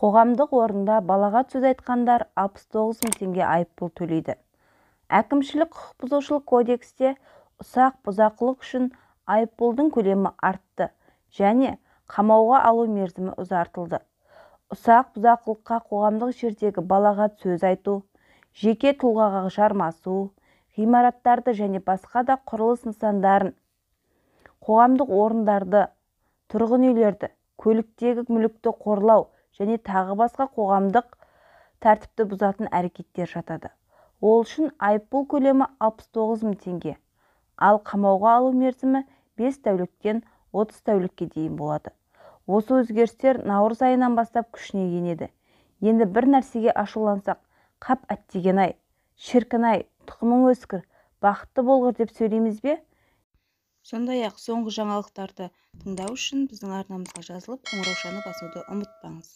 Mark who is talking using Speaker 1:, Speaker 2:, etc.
Speaker 1: Қоғамдық орында балағат сөз айтқандар 69 мың теңге айыппұл төлейді. Әкімшілік құқық бұзушылық кодексте ұсақ бұзақылық үшін айыппұлдың көлемі артты және қамауға алу мерзімі ұзартылды. Ұсақ бұзақылыққа қоғамдық жердегі балағат сөз айту, жеке тұлғаға жармасу, ғимараттарды және басқа да құрылыс нысандарын, қоғамдық орындарды, тұрғын үйлерді, көліктегі мүлікті қорлау және тағы басқа қоғамдық тәртіпті бұзатын әрекеттер жатады. Ол үшін айыппұл көлемі 69 мың теңге, ал қамауға алу мерзімі 5 тәуліктен 30 тәулікке дейін болады. Осы өзгерістер наурыз айынан бастап күшіне енеді. Енді бір нәрсеге ашулансақ, қап әттеген-ай, шіркін-ай, тұқымың өскір, бақытты болғыр деп сөйлейміз бе? Сондай-ақ соңғы жаңалықтарды тыңдау үшін біздің арнамызға жазылып, қоңыраушаны басуды ұмытпаңыз.